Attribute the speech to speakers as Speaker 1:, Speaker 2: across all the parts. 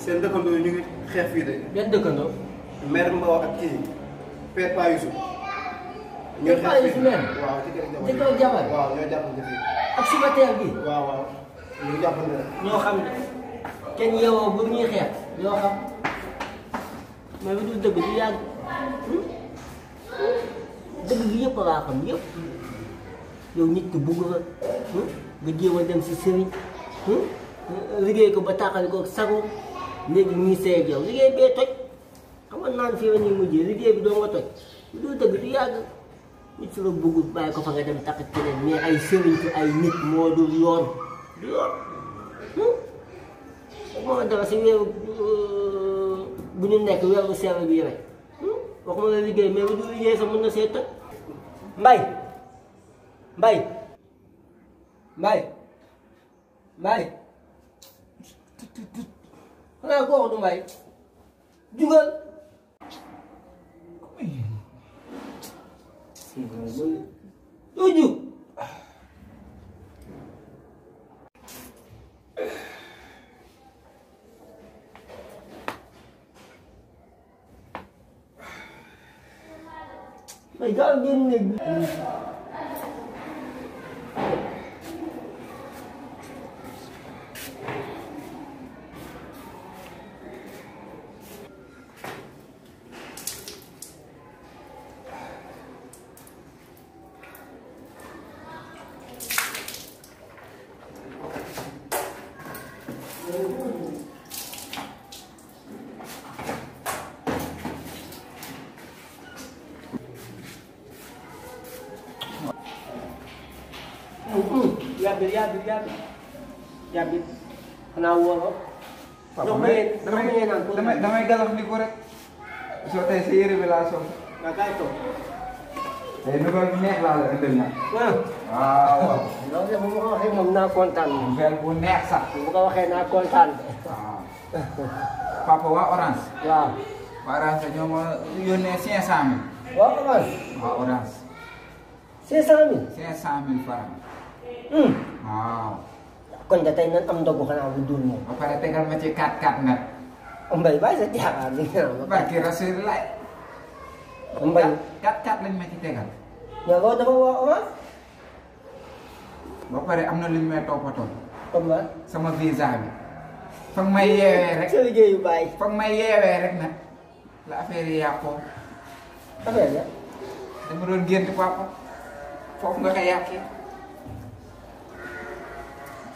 Speaker 1: seen dëkkandoo ñu ngi xeex fii de.
Speaker 2: benn dëkkandoo.
Speaker 1: maire Mbaw ak kii Père Pa Youssou. ñu
Speaker 2: Père Pa Youssou meen.
Speaker 1: waaw
Speaker 2: jëkkër ak jabar.
Speaker 1: waaw ñoo jàppante fii.
Speaker 2: ak subateer bi.
Speaker 1: waaw waaw ñu jàppante ne.
Speaker 2: ñoo xam ne kenn yeewoo bu ñuy xeex ñoo xam mais bu dul dëgg du yàgg dëgg bi yëpp laa xam yëpp yow nit ki bugg nga jéem a dem si sëriñ liggéey ko ba tàqali ko sago léegi muy seey yow liggéey bee toj xam nga naan fii la ñuy mujjee liggéey bi doo nga toj bu dul dëgg du yàgg nit su la bëggul bàyyi ko fa nga dem takk keneen mais ay sëriñ ci ay nit moo dul yoon du yoon moo dara si weeru bu ñu nekk weeru seer bi rek waxuma la liggéey mais bu du liggéey sax mën na see toj mbay xanaa kooku du mbay jugal doo jug may gaaw génn néeg bi yàbbi xanaa wóoroo.
Speaker 3: damay galax ni ko rek soo tey sa yére bi laa sol.
Speaker 2: waaw kaay toog.
Speaker 3: tey nouvelle bu neex laa la indil na.
Speaker 2: waaw. loolu de bu ma ko waxee moom naa kontaan.
Speaker 3: nouvelle bu neex sax.
Speaker 2: bu ko waxee naa kontaan.
Speaker 3: waaw. papa waa Orange.
Speaker 2: waaw.
Speaker 3: waa Orange ñoo ma yónnee 500000.
Speaker 2: waa Orange.
Speaker 3: waa Orange.
Speaker 2: 500000.
Speaker 3: 500000 francs. waaw.
Speaker 2: kon de tey nan am ndogu xanaa bu dul moom.
Speaker 3: ba pare tegal ma ci 4-4 nag.
Speaker 2: Mbaye bàyyi sa jaaxaar bi nga xam.
Speaker 3: barki Rasulullah.
Speaker 2: Mbaye
Speaker 3: 4-4 lañ ma ci tegal.
Speaker 2: yow loolu dafa waa Orange.
Speaker 3: ba pare am na lu ñu may toppatoo.
Speaker 2: comme ça.
Speaker 3: sama visa bi. foog may yeewee rek.
Speaker 2: sa liggéeyu bàyyi.
Speaker 3: foog may yeewee rek nag la affaire yi yàqoo.
Speaker 2: affaire la.
Speaker 3: dama doon gént papa foofu nga ko yàqee.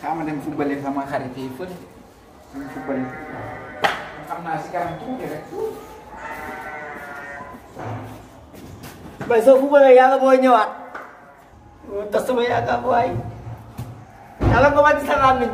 Speaker 3: xaaral dem football sama xarit yi fële dem football xam naa si kanam tuuti rek.
Speaker 2: Mbaye soo fubalee yàlla boo ñëwaat. moo tax sama yaakaar bu waay. yàlla ko wàcc sa làmmiñ